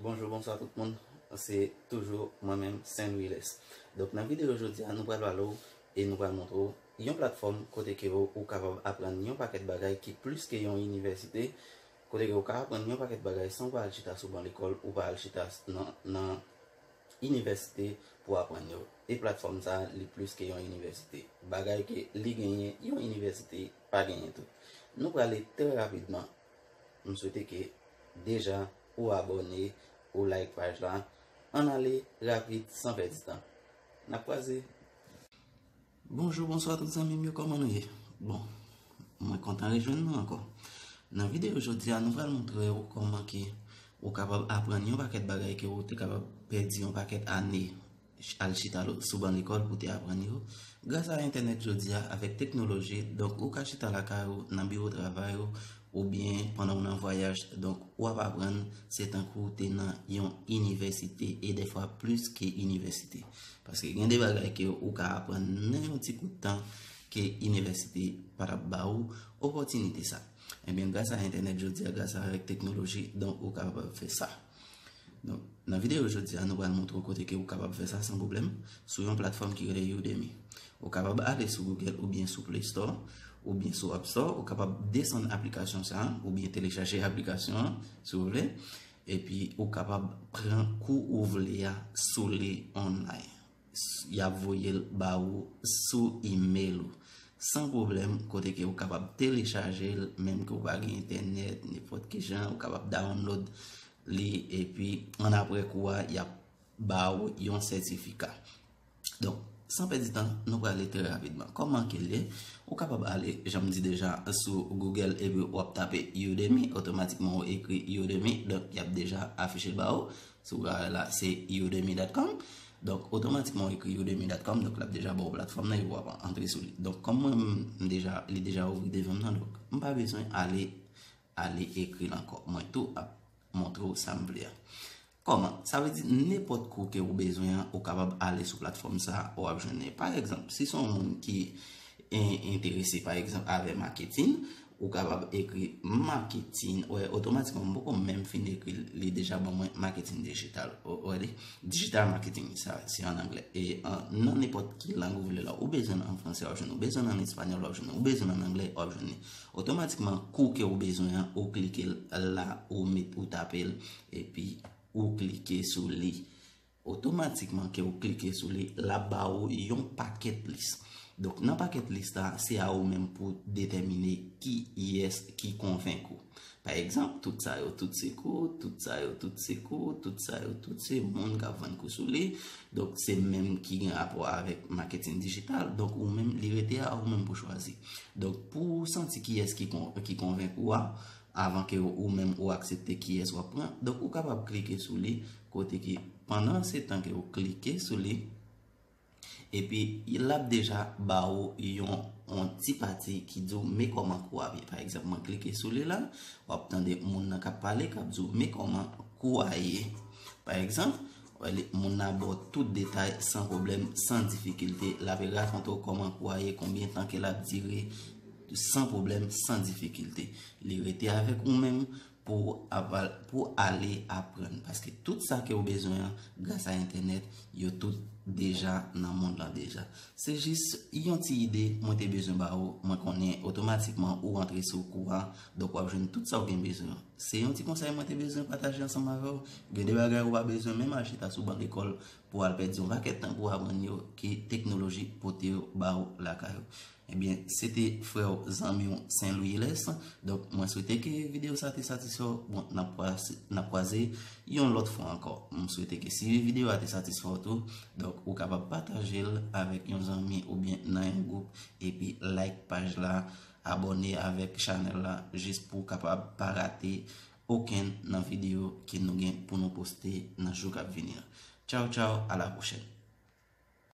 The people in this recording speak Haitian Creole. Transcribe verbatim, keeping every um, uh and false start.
Bonjou, bonswa tout moun. Se toujou mwen menm, Saint Louis Les. Donk, nan videyo jodi a, nou pral pale w e nou pral montre w yon platfòm kote ke w, ou kapab aprann yon pakèt bagay ki plis ke yon inivèsite, kote ke w ka aprann yon pakèt bagay san w pa al chita sou ban lekòl, ou pa al chita s-, nan, nan inivèsite pou aprann yo. E platfòm sa a, li plis ke yon inivèsite. Bagay ke li genyen, yon inivèsite pa genyen tou. Nou prale trè rapidman. M swete ke deja ou abòne, ou like paj la. Ann ale rapid, san pèdi tan. N ap kwaze. Bonjou, bonswa tout zanmi m yo, kòman nou ye? Bon, mwen kontan rejwenn nou ankò. Nan videyo jodi a, nou pral montre w kòman ke ou kapab aprann yon pakèt bagay ke ou te kapab pèdi yon pakèt ane ch-, al chita lo-, sou ban lekòl pou te aprann yo. Gras a entènèt jodi a, avèk teknoloji, donk ou ka chita lakay ou, nan biwo travay ou, oubyen pandan w nan vwayaj. Donk, w ap aprann, se tankou w te nan yon inivèsite, e dèfwa plis ke inivèsite. Paske gen de bagay ke ou ka aprann nan yon ti kout tan ke inivèsite pa t ap ba ou opòtinite sa. Ebyen, gras a entènèt jodi a, gras avèk teknoloji, donk ou kapab fè sa. Donk, nan videyo jodi a, nou pral montre w kote ke ou kapab fè sa san pwoblèm sou yon platfòm ki rele Udemy. Ou kapab ale sou Google oubyen sou Play Store, oubyen sou App Store, ou kapab desann aplikasyon sa a, oubyen telechaje aplikasyon an, si w vle, epi ou kapab pran kou ou vle a sou li online. S-, y ap voye l ba ou sou email ou. San pwoblèm, kote ke ou kapab telechaje l, menm ke ou pa gen entènèt, nenpòt ki jan, ou kapab download li, epi annapre kou a, y ap ba ou yon sètifika. Donk, san pèdi tan, nou prale trè rapidman. Kòman ke l ye? Ou kapab ale, jan m di deja, sou Google, epi w ap tape Udemy, otomatikman ou ekri Udemy, donk, y ap deja afiche l ba ou. Si w gade la, se udemy dot com. Donk, otomatikman, w ekri udemy dot com. Donk, l ap deja ba w platfòm nan, epi w ap antre sou li. Donk, kòm mwen, m deja, li deja ouvri devan m nan, donk, m pa bezwen ale, ale ekri l ankò. Mwen tou ap montre w sa m vle a. Kòman? Sa vle di, nenpòt kou ke ou bezwen an, ou kapab ale sou platfòm sa a, w ap jwenn li. Pa egzanp, si se yon moun ki en-, enterese, pa egzanp, avè maketin, ou kapab ekri maketin. Wè, otomatikman, m poko menm fin ekri l, li deja ban mwen maketin dijital. Ou, ou wè li? Digital marketing, sa, se an anglè. E an, nan nenpòt ki lang ou vle la, ou bezwen l an fransè, w ap jwenn li. Ou bezwen l an espanyòl, w ap jwenn li. Ou bezwen l an anglè, w ap jwenn li. Otomatikman, kou ke ou bezwen an, ou klike l la, ou met, ou tape l, epi ou klike sou li. Otomatikman ke ou klike sou li, l ap ba ou yon pakèt lis. Donk, nan pakèt lis la, se a ou menm pou detèmine kiyès ki konvenk ou. Pa egzanp, tout sa yo, tout se kou, tout sa yo, tout se kou, tout sa yo, tout se moun k ap vann kou sou li. Donk, se menm ki gen rapò avèk maketin dijital. Donk, ou menm, li rete a ou menm pou chwazi. Donk, pou ou santi kiyès ki kon-, ki konvenk ou a, avan ke ou menm ou aksepte kiyès w ap pran. Donk, ou kapab klike sou li, kote ke pandan se tan ke ou klike sou li, epi l ap deja ba ou yon, yon ti pati ki di w, "Men kòman kou a ye." Pa egzanp, mwen klike sou li la, w ap tande moun nan k ap pale, k ap di w, "Men kòman kou a ye." Pa egzanp, wè li, moun nan ba w tout detay, san pwoblèm, san difikilte. L ap rakonte w kòman kou a ye, konbyen tan ke l ap dire, san pwoblèm, san difikilte. Li rete avèk ou menm pou w aval-, pou w ale aprann. Paske tout sa ke w bezwen an, gras a entènèt, yo tout deja nan mond lan deja. Se jis yon ti ide mwen te bezwen ba ou. Mwen konnen otomatikman ou antre sou kou a, donk w ap jwenn tout sa w gen bezwen an. Se yon ti konsèy mwen te bezwen pataje ansanm avè w. Gen de bagay ou pa bezwen menm al chita sou ban lekòl pou al pèdi yon pakèt tan pou aprann yo, ke teknoloji pote yo ba ou lakay ou. Ebyen, se te frè w, zanmi w, Saint Louis Les. Donk, mwen swete ke videyo sa te satisfè w. Bon, n ap kwa-, n ap kwaze yon lòt fwa ankò. M swete ke si videyo a te satisfè w tou, donk, ou kapab pataje l avèk yon zanmi oubyen nan yon gwoup, epi like paj la, abòne avèk chanèl la, jis pou w kapab pa rate okenn nan videyo ke nou gen pou nou poste nan jou k ap vini an. Tchaw, tchaw, a la pwochèn.